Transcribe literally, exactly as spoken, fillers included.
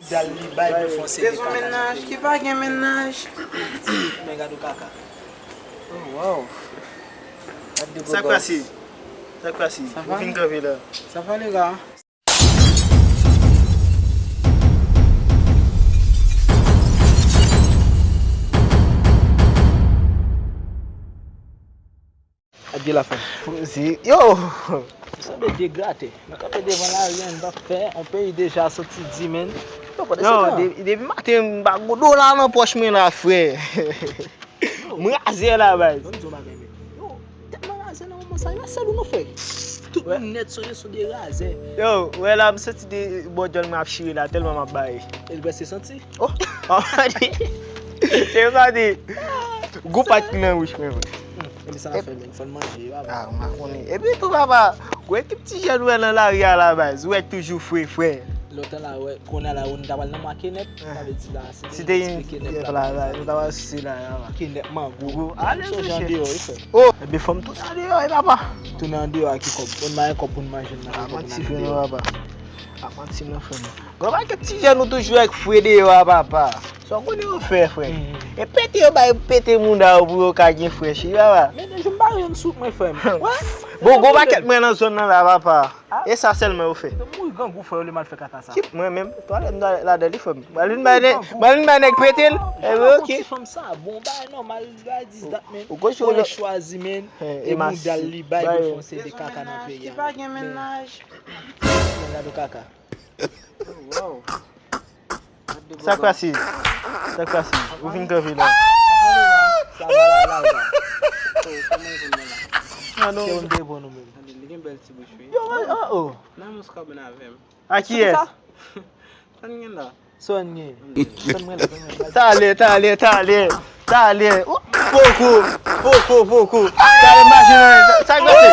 Dal li bay pou fon se de kaka. Bezwen mennaj ki pa gen mennaj. Men gade w kaka. Oh, wow. Gade de beau gosse. Sa k pase? Sa k pase? Ou vin kanpe la. Ça va, les gars? Adye lafen. Poze. Yo! Ou sanble degrate. Nou kanpe devan lari a, nou pa fè yon peyi deja soti di, men. Yo, de-, depi maten, m pa gon dola nan pòch mwen la, frè. M razè la, baz. Ban m di w bagay, men. Yo, tèlman razè nan moman sa, yo, sèl ou nou fè. Tout moun nèt sou yo, sou de razè. Yo, wè la, m santi de bò djòl mwen ap chire la, tèlman m ap bay. E l prèske santi. Oh! Te gade. Gwo pat ki nan wouch mwen, vre. Hmm, epi sa n ap fè menm, fò n manje, papa. Ah, m pa konnen. Epi tou, papa, gwo ekip ti jèn ou wè nan lari a la baz, ou wè toujou fre, frè. Lontan la, wè, kounye a la, ou n ta pral nan mwa kenèp, sa vle di la, si te gen kenèp la, la, nou ta pral sise la, la. Kenèp, mango. Gwo, ale, sonje andeyò, wi, frè. Oh! Epi fò m tounen andeyò, wi, papa. Tounen andeyò ak ki kòb? Bon, n pa gen kòb pou n manje, n pa gen kòb pou n ale deyò. Ah, manti, frè, non, papa. Ah, manti, non, frè, non. Gwo pakèt ti jèn ou toujou ak fre deyò a, papa. Sa w konnen yo fè, frè? E pete yo bay pete mouda yo pou yo ka gen frèch, wi, papa. Men de jou m pa jwenn sou mwen, frè m. Wè? Bon, gwo pakèt mwen nan zòn nan la, papa. E sa sèlman yo fè. Yo mouri grangou, frè, yo le mal fè kaka sa. Kit mwen menm. Twalèt m twalèt ladan li, frè m. Mwen vin bay nèg, mwen vin bay nèg pete l. Epi, ok. Ti fanm sa, bon, bay nòmal, bay dis dat, men. Ou konnen chwazi, men. E mouda l li bay pou fon se de kaka nan peyi a. Ki pa gen mennaj. Men gade w kaka. Sa k pase? Sa k pase? Ou vin kanpe la. Sa va la, la, la. Kòman ou konn la? Kè w m te pran nou menm. Li gen bèl ti bouch, wi. Yo, oh, oh. Nan mous kòb nan avè m. A kiyès? Sa n gen la? Sa n gen? Sa n mwen la, sa n mwen la. Talè, talè, talè, talè. Poko, poko, poko. Talè, mache nan sa k pase.